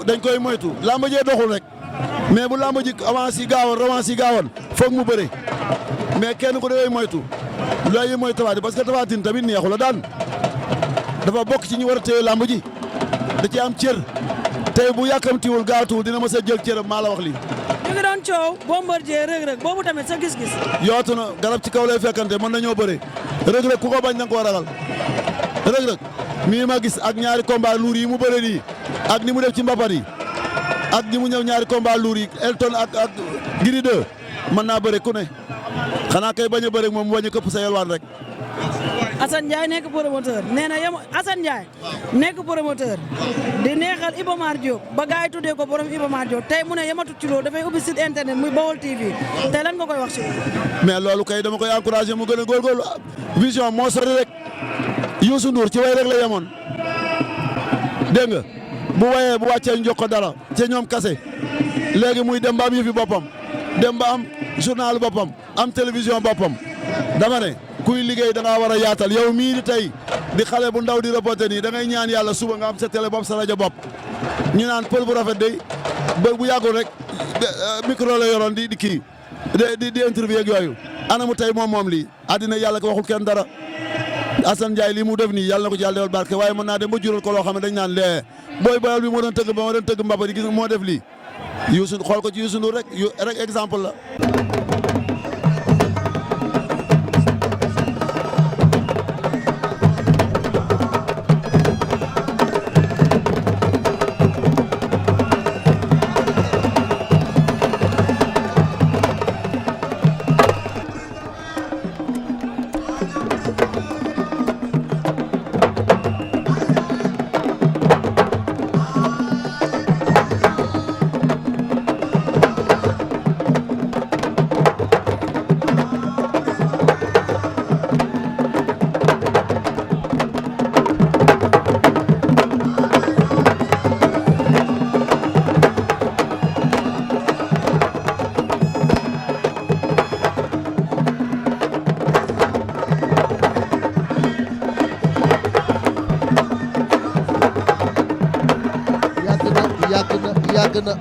dañ koy moytu làmb jee doxul rek mais bu làmb ji avance yi gaawoon revanche yi gaawoon foog mu bëre mais kenn ko dafay moytu loolu mooy Tapha Tine parce que Tapha Tine tamit neexu la daan dafa bokk ci ñu war a téye làmb ji da ci am cër tey bu yàkkamtiwul gaatuwul dina mës a jël cëram maa la wax lii. ñu ngi doon coow Bombardier Reug Reug boobu tamit sa gis-gis. yootu na garab ci kaw lay fekkante mën nañoo bëre Reug Reug ku ko bañ na nga koo ragal Reug Reug mii ma gis ak ñaari combat luur yi mu bëre nii ak ni mu def ci mbapat yi ak ni mu ñëw ñaari combat luur yi Elton ak Gris 2 mën naa bëre ku ne xanaa kay bañ a bëre moom mu bañ a këpp sa yelwaan rek. Assane Ndiaye nekk promoteur nee na Assane Ndiaye nekk promoteur di neexal Iba Mar Diop ba gars yi tuddee ko borom Iba Mar Diop tey mu ne yematut ci loolu dafay ubbi site internet muy Baol TV tey lan nga koy wax ci mais loolu kay dama koy encouragé mu gën a góorgóorlu vision moo sori rek Youssou Ndour ci way rek la yemoon dégg nga bu wayee bu wàccee ñu jox ko dara ca ñoom kase léegi muy dem ba am yëfi boppam dem ba am journal boppam am télévision boppam dama ne kuy liggéey da ngaa war a yaatal yow mii di tey di xale bu ndaw di reporter nii da ngay ñaan yàlla suba nga am sa télé bopp sa rajo bopp ñu naan pël bu rafet day ba bu yàggul rek micro la yoroon di kii di interview ak yooyu anamu tey moom lii àddina yàlla ko waxul kenn dara Assane Ndiaye lii mu def nii yàlla na ko ci yàlla defal barke waaye mën naa dem ba jural ko loo xam ne dañ naan lee booy Baol bi moo doon tëgg ba ma doon tëgg mbaba di gis nga moo def lii Youssou xool ko ci Youssou Ndour rek exemple la. yàgg na